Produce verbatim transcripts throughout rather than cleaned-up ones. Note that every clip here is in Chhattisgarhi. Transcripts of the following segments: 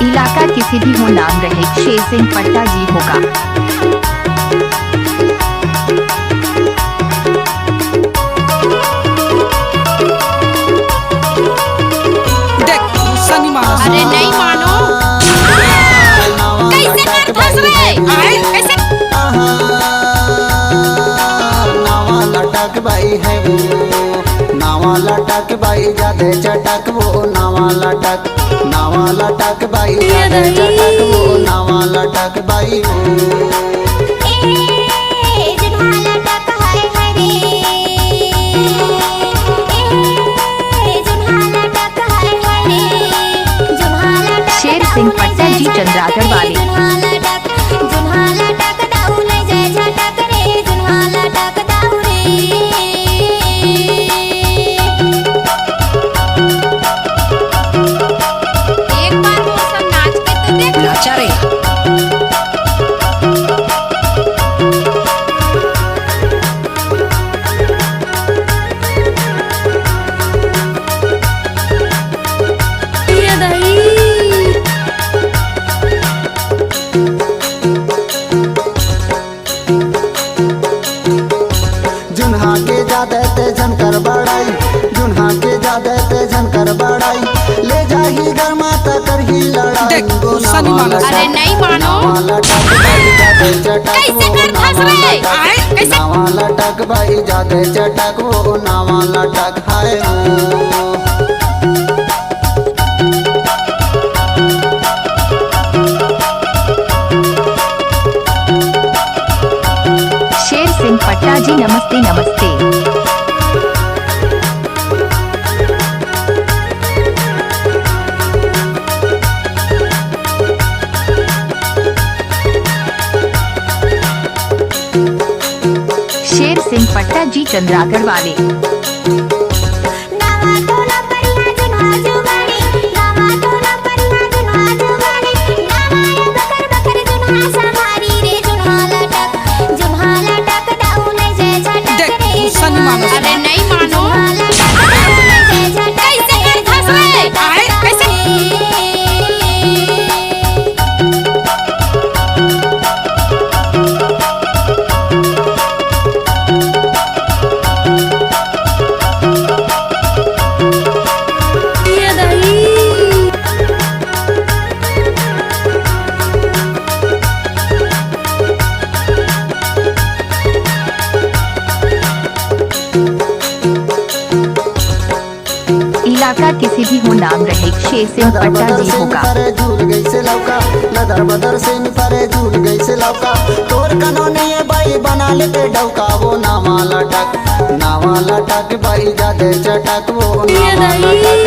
इलाका किसी भी हो, नाम रहे शेर सिंह पट्टा जी होगा। देख, गुस्सा नहीं मानो। अरे नहीं मानो। कैसे कर फंस रहे? आए, कैसे? नावा लटक बाई है वो, नावा लटक बाई जादे चटक वो, नावा लटक, नावा लटक बाई जादे चटक वो, नावा लटक बाई वो। ए, जुन्हा लटक हाय हाय रे। ए, जुन्हा लटक हाय हाय रे। जुन्हा लटक शेर सिंह पट्टा जी चंद्रागढ़ वाले। जुन्हा लटक, जुन्हा लटक दाऊ ले जय झटक रे, जुन्हा लटक दाऊ रे। एक बार वो सब नाच के तो देख। नाचा रे। ये दही। जुन्हा के जादे ते झन कर बड़ाई, जुन्हा के जादे ते झन कर बड़ाई, ले जाही गरमा त करही लड़ाई। देख, गुस्सा नहीं मानो। अरे नहीं मानो। नावा लटक बाई जादे चटक कैसे वो, कर फंस नावा रहे? लटक, आए, कैसे? नावा लटक बाई जादे चटक वो, नावा लटक हाय वो। शेर सिंह पट्टा जी नमस्ते, नमस्ते। शेर सिंह पट्टा जी चंद्रागढ़ वाले। देख, गुस्सा नहीं मानो। अरे नहीं मानो। कैसे कर फंस रहे? आए, कैसे? इलाका किसी भी हो, नाम रहे शेर सिंह पट्टा जी होगा। लदर बदर से निपरे झूल गई से लौका, लदर बदर से निपरे झूल गई से लौका। तोर कनो नहीं है बाई बना लेते डौका, वो नावा लटक, नावा लटक बाई जादे चटक, वो नावा लटक,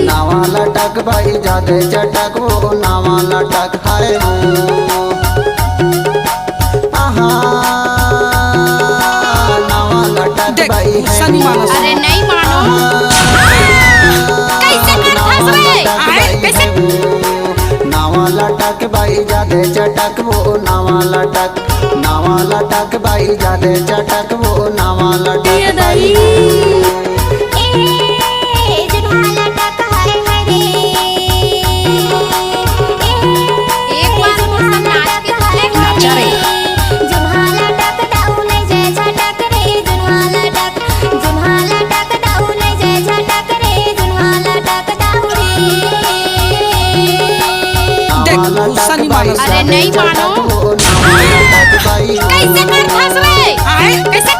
नावा लटक बाई जादे चटक, वो नावा लटक हाय वो। आहा, नावा लटक देख, बाई गुस्सा है नहीं मानो। अरे नहीं मानो। आहा, कैसे कर नावा फंस रहे? लटक आए, बाई कैसे? है वो। नावा लटक बाई जादे चटक वो, नावा लटक, नावा लटक बाई जादे चटक वो, नावा लटक ये बाई दही। हो। ए, जुन्हा लटक हाय हाय रे। एक बार वो सब नाच के तो देख। नाचा रे। जुन्हा लटक दाऊ ले जय झटक रे, जुन्हा लटक, जुन्हा लटक दाऊ ले जय झटक रे, जुन्हा लटक दाऊ रे। देख, गुस्सा नहीं मानो। अरे नहीं मानो। कैसे कर फंस रहे? आए, कैसे?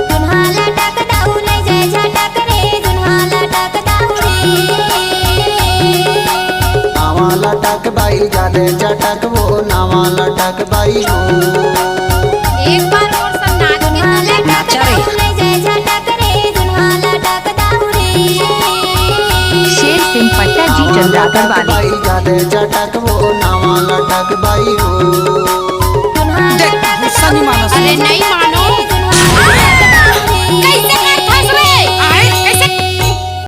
जुन्हा लटक दाऊ ले जय झटक रे, जुन्हा लटक दाऊ रे। नावा लटक बाई जादे चटक वो, नावा लटक बाई हो। एक बार और सब नाच के तो देख। नाचा रे। ले जय झटक रे, जुन्हा लटक दाऊ रे। शेर सिंह पट्टा जी चंद्रागढ़ वाले। बाई जादे चटक वो, नावा लटक बाई हो। देख, गुस्सा नहीं मानो। अरे नहीं मानो।